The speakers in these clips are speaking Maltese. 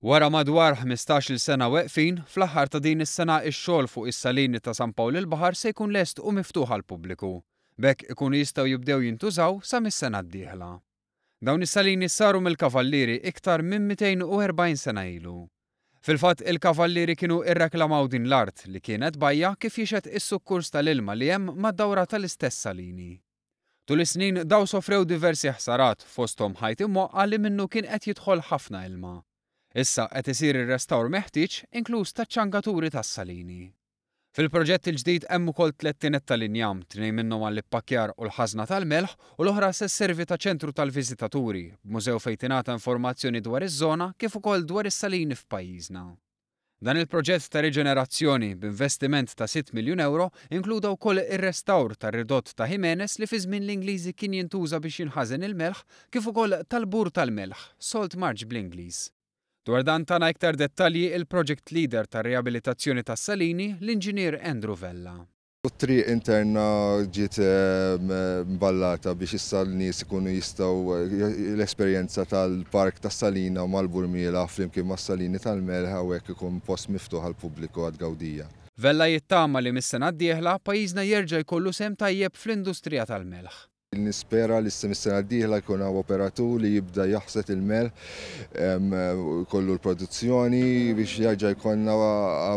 Wara madwar 15-il sena weqfin, fl-aħħar ta' din is-sena x-xogħol fuq is-salini ta' San Pawl il-Baħar se jkun lest u miftuħ għall-pubbliku. B'hekk ikunu jistgħu jibdew jintużaw sa mis-sena d-dieħla. Dawn is-salini saru mill-Kavallieri iktar minn 240 sena ilu. Fil-fatt il-Kavallieri kienu irreklamaw din l-art, li kienet bajja, kif jixhed is-sukkurs tal-ilma li hemm mad-dawra tal-istess salini. Tul is-snin daw sofrew diversi ħsarat, fosthom ħajt imwaqqa' li minnu kien qed jidħol ħafna ilma. Issa qed isir ir-restawr meħtieġ, inkluż taċ-ċangaturi tas-salini. Fil-proġett il-ġdid hemm ukoll tlett tined tal-injam, tnejn minnhom għall-ippakkjar u l-ħażna tal-melħ u l-oħra se sservi ta' ċentru tal-viżitaturi, b'mużew fejn tingħata informazzjoni dwar iż-żona kif ukoll dwar is-salini f'pajjiżna. Dan il-proġett ta' riġenerazzjoni, b'investiment ta' sitt miljun ewro, inkluda wkoll ir-restawr tar-ridott ta' Jimenez li fi żmien l-Ingliżi kien jintuża biex jinħażen il-melħ, kif ukoll tal-bur tal-melħ, salt march bl-Ingliż. Dwar dan tana iktar dettalji il-Project Leader tar-riabilitazzjoni tas-Salini, l-Inġinier Andrew Vella. U t-triq interna ġiet mballata biex issa n-nies ikunu jistgħu l-esperjenza tal-Park tas-Salina mal-Burmiela flimkien mas-Salini tal-Melħ hawnhekk ikun post miftuħ għall-pubbliku għat-tgawdija. Vella jittama li mis-sena d-dieħla pajjiżna jerġa' jkollu sehem tajjeb fl-industrija tal-melħ. Nispera li mis-sena d-dieħla jkun hawn operatur li jibda jaħsed il-melħ, jkollu l-produzzjoni biex jerġa' jkollna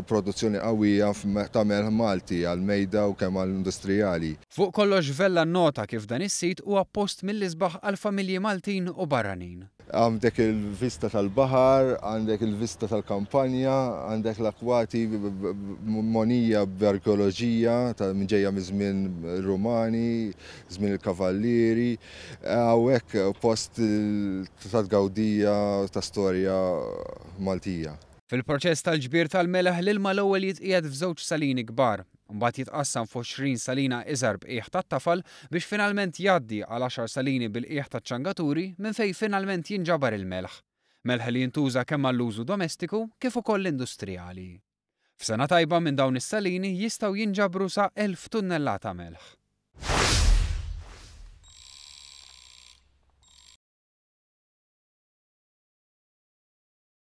produzzjoni qawwija ta' melħ Malti għall-mejda u kemm għall-industrijali. Fuq kollox Vella nnota kif dan is-sit huwa post mill-isbaħ għall-familji Maltin u barranin. Għandek il-vista tal-baħar, għandek il-vista tal-kampanja, għandek l-akwati mogħnija b'arkeoloġija ta' minn ġejja miż-żmien Rumani, żmien il-Kavallieri. Hawnhekk post ta' tgawdija ta' storja Maltija. Fil-proċess tal-ġbir tal-melħ l-ilma l-ewwel jitqiegħed f'żewġ salini kbar, imbagħad jitqassam f'għoxrin salina iżgħar b'qiegħ tat-tafal biex finalment jgħaddi għal għaxar salini bil-qiegħ taċ-ċangaturi minn fejn finalment jinġabar il-melħ. Melħ li jintuża kemm għall-użu domestiku kif ukoll industrijali. F'sena tajba minn dawn is-salini jistgħu jinġabru sa 1,000 tunnellata melħ.